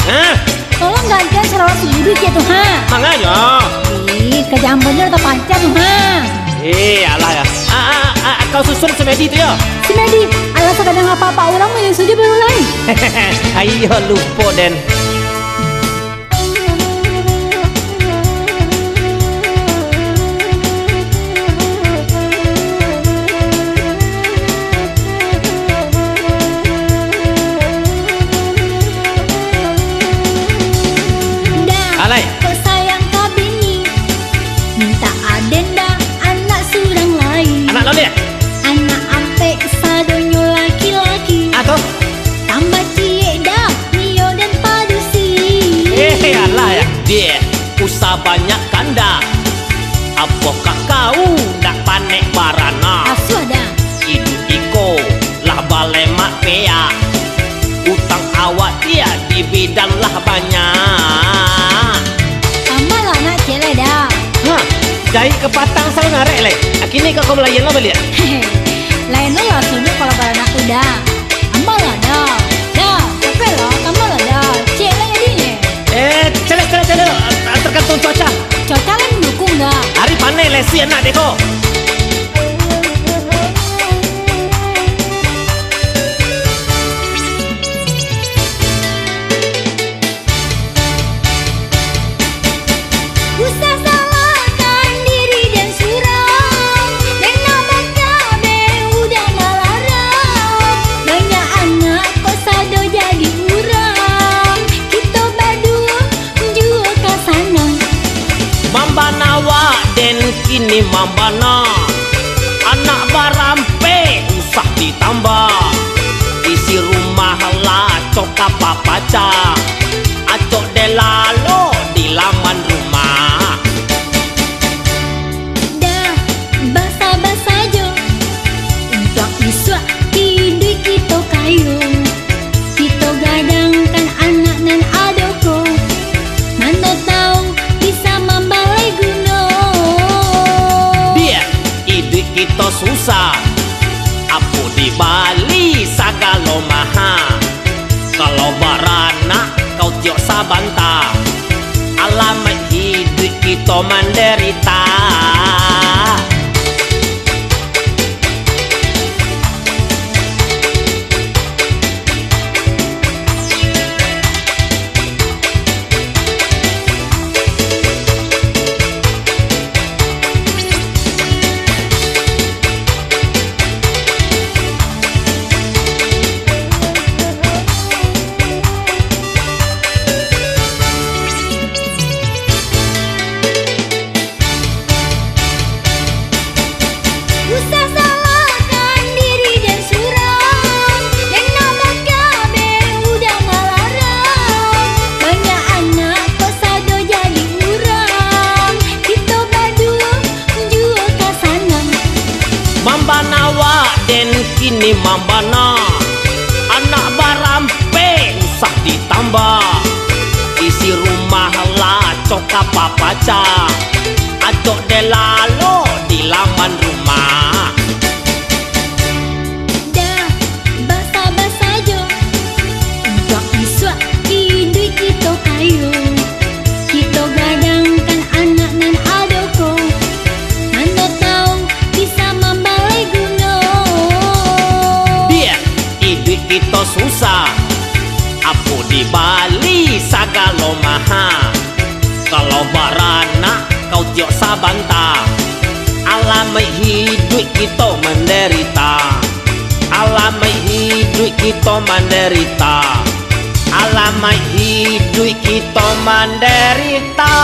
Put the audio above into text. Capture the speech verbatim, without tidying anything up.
Hah? Tolong gantian salawat subuh dikit tu, ha. Manganyo? Ih, kajaan bana tapancang tu, ha. Eh, alah yo. Ah, ah, ah, kau susun Sumedi tu yo. Sumedi, alah sakadang apa-apa urang manyusun jo baru lai. Ayo, lupo den. Dah, alai. Kok sayang ka bini, mintak aden dah anak surang lai. Anak lo liak? Anak ampek sadonyo laki-laki. Ah, tu? Tambah ciek dah, nio dan padusi. Eh, alah yo. Diak, usah banyak kandak. Apokoh kau ndak panek baranak? Asuah dah. Iduik iko lah balemak peak. Utang awak diak di bidan lah banyak. Tambah lah nak ciek lai dah. Hah, jahik kapatang sangarek lai. Kini ka kau malayan lah baliak. Lain lo lah sudah kalau baranak tu dah. Tambah lah dah. Dah, capek lah, tambah lah dah. Ciek lah jadinyo. Eh, calek, calek, calek. Tergantung cuaca. Cuaca lah mandukuang dah. Ari paneh lesi anak deh ko. Usah salahkan diri den surang, den nak bakabe udah malarang. Banyak anak kok sado jadi urang, kito baduo juo ka sanang. Mambana wak den kini mambana, anak barampek usah ditambah. Isi rumah lah cok ka papacah, acok den lalok di laman rumah. Dah, basaba sajo, untuak isuak iduik kito kayo. Kito gadangkan anak nan ado ko, mano tau bisa mambalai guno. Biak iduik kito susah, apo dibali sagalo maha. Kalau baranak kau tiok sabanta, alamaik iduik kito mandarita. Usah salahkan diri den surang, den nak bakabe udah malarang. Banyak anak kok sado jadi urang, kito baduo juo ka sanang. Mambana wak den kini mambana, anak barampek usah ditambah. Isi rumah lah cok ka papacah, acok den lalok di laman rumah. Dah, basaba sajo, untuak isuak iduik kito kayo. Kito gadangkan anak nan ado ko, mano tau bisa mambalai guno. Biak iduik kito susah, apo dibali sagalo maha. Kalau baranak kau tiok sabanta, alamaik iduik kito mandarita. Alamaik iduik kito mandarita. Alamaik iduik kito mandarita.